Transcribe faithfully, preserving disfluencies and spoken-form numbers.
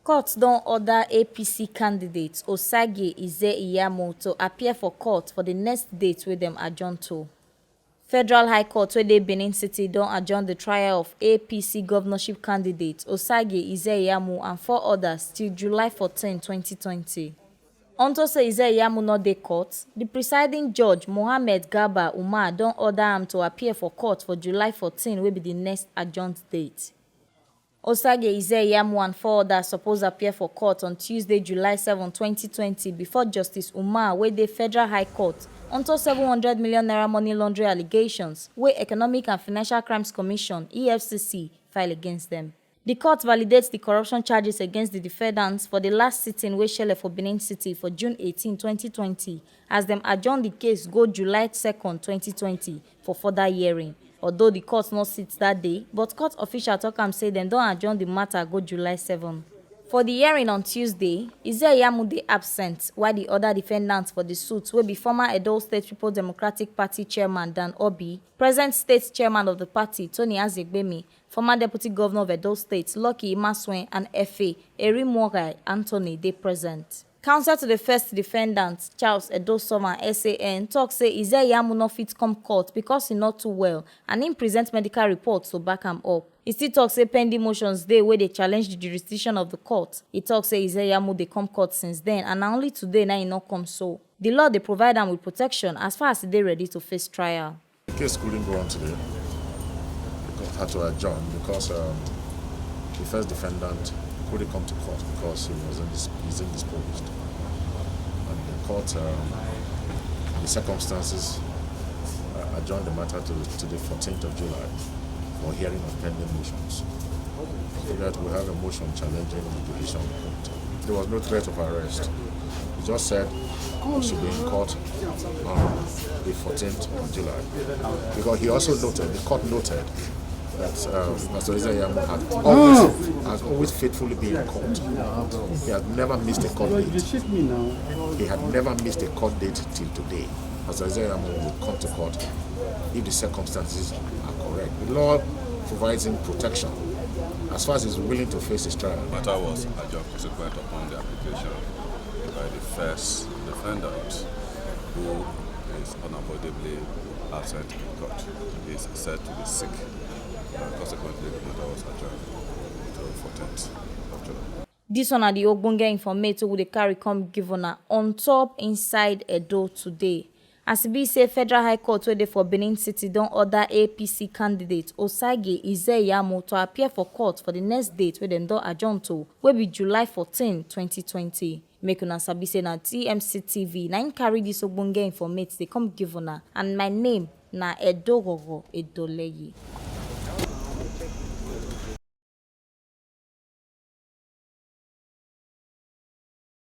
Court don order A P C candidate Osage Ize Iyamo to appear for court for the next date wey dem adjourn to. Federal High Court wey dey Benin City don adjourn the trial of A P C governorship candidate Osage Ize Iyamo and four others till July fourteen, twenty twenty. Unto say Ize Iyamo no dey court, the presiding judge Mohammed Garba Umar don order am to appear for court for July fourteen, wey be the next adjourned date. Osage Ize Iyamo and four others suppose appear for court on Tuesday, July seven, twenty twenty, before Justice Umar, wey dey Federal High Court, unto seven hundred million naira money laundering allegations wey Economic and Financial Crimes Commission, E F C C, file against them. The court validates the corruption charges against the defendants for the last sitting wey shele for Benin City for June eighteen, twenty twenty, as dem adjourn the case go July second, twenty twenty, for further hearing. Although the court no sit that day, but court official talk am say dem don adjourn the matter go July seven. For the hearing on Tuesday, Ize Iyamo dey absent, while the other defendants for the suit, wey be former Edo State People Democratic Party chairman Dan Obi, present state chairman of the party Tony Azegbemi, former deputy governor of Edo State Lucky Imasuen, and Efe Erimogai Anthony dey present. Counsel to the first defendant, Charles Edosoma, S A N, talk say Ize Iyamo no fit come court because he not too well, and im present medical reports to back am up. He still talk say pending motions dey wey dey challenge the jurisdiction of the court. He talk say Ize Iyamo dey come court since then, and na only today na he no come so. The law dey provide am with protection as far as he dey ready to face trial. The case couldn't go on today. The court had to adjourn because um, the first defendant couldn't come to court because he was indis- he's indisposed. And the court, um, the circumstances, uh, adjourned the matter to, to the fourteenth of July for hearing of pending motions. So that we have a motion challenging the division of court. There was no threat of arrest. He just said we should be in court on the fourteenth of July. Because he also noted, the court noted that um, Pastor Isaiah had always, has always faithfully been in court. He had never missed a court date. He had never missed a court date till today. Pastor Isaiah will come to court if the circumstances are correct. The law provides him protection as far as he's willing to face his trial. The matter was adjourned consequent upon the application by the first defendant, who is unavoidably absent in court. He is said to be sick, and consequently, the matter was adjourned to fourteenth of July. This one na the ogbonge informate wey we dey carry come give una on top Inside Edo today. As e be say Federal High Court wey dey for Benin City don order A P C candidate Osage Izeyamo to appear for court for the next date wey dem don adjourn to, wey be July fourteen, twenty twenty. Make una sabi say na T M C T V na im carry this ogbonge informate dey come give una, and my name na Edo Gogo Edoleye.